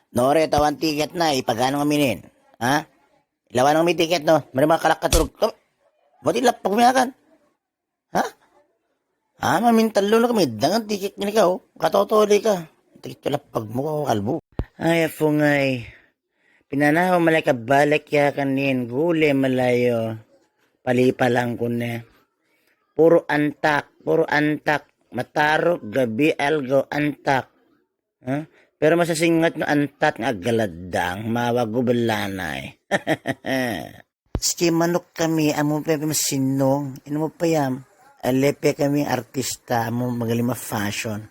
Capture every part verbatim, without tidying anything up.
Nore tawan tiket na, ipaganong minin. Ha? Ilawanong mi tiket no, meri makalak katuruk. Moti lapag mi akan. Ha? Ama min tello no kami dengan tiket ngini kau. Katotoli ka. Tiket lapag mu kau kalbu. Ay, afung ay. Pinanaw malay ka balik ya kanin gule malayo. Pali palang kune. Puru antak, puru antak. Mataruk gabi algo antak. Ha? Pero masasingat no antak nga galadang, mawagu belanai. Ski manuk kami amu pe masinung, inu mo payam. Alepe kami artista amu magalima fashion.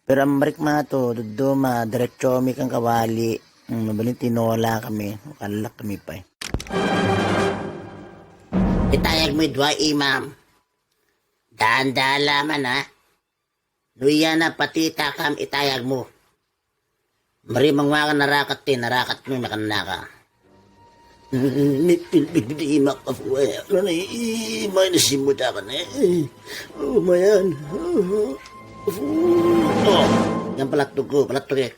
Pero amrik ma to, dudu ma derecho mi kan kawali. Hmm, mabali tinola kami, kalak kami pai. Itayag mi dua imam. Dan dala mana? Nuyana pati takam itayag mu. Meri menguakan narakat ti narakat mi makan naka. Ni pil pil pil imak afue. Lani imai ni simutakan eh. Lumayan. Afu. Oh. Yang pelat tuku, pelat tuku.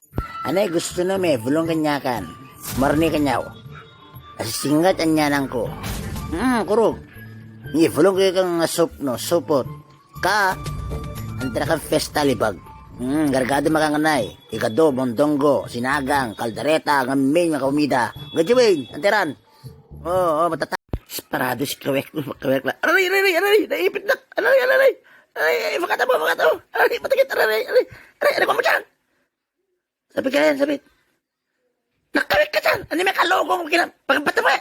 Ane gusto na me, bulong kenyakan. Marni kenyau. Asinggat anyanang ko. Hmm, kurug. Ni bulong ke kang sup no, supot. Ka, antara kan festa libag. Hmm, gargado makanganai. Igado, mondongo, sinagang, kaldereta, ngeming, nga komida. Gajuin, anteran. Oh, oh, matata. Sparado si kewek, kewek la. Aray, aray, aray, aray, aray, ipit nak. Aray, aray, aray. Aray, aray, fakata mo, fakata mo. Aray, matakit, aray, aray, aray. Aray, aray, pamucang. Sabi kalian, sabi. Nakawik ka can. Ani me kalogong kina. Pagbatama.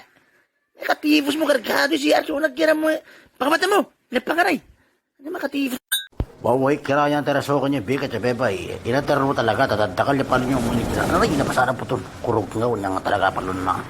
Me katifus mo gargado si Arki una kira mo. Pagbatama. Ne pangaray. Ani me katifus. Wawai kira yang tera so kanya bika cabe bai. Ina teru talaga tata takal de paling yang muni kira. Ana ina pasada putul kurung ngau yang talaga palun na.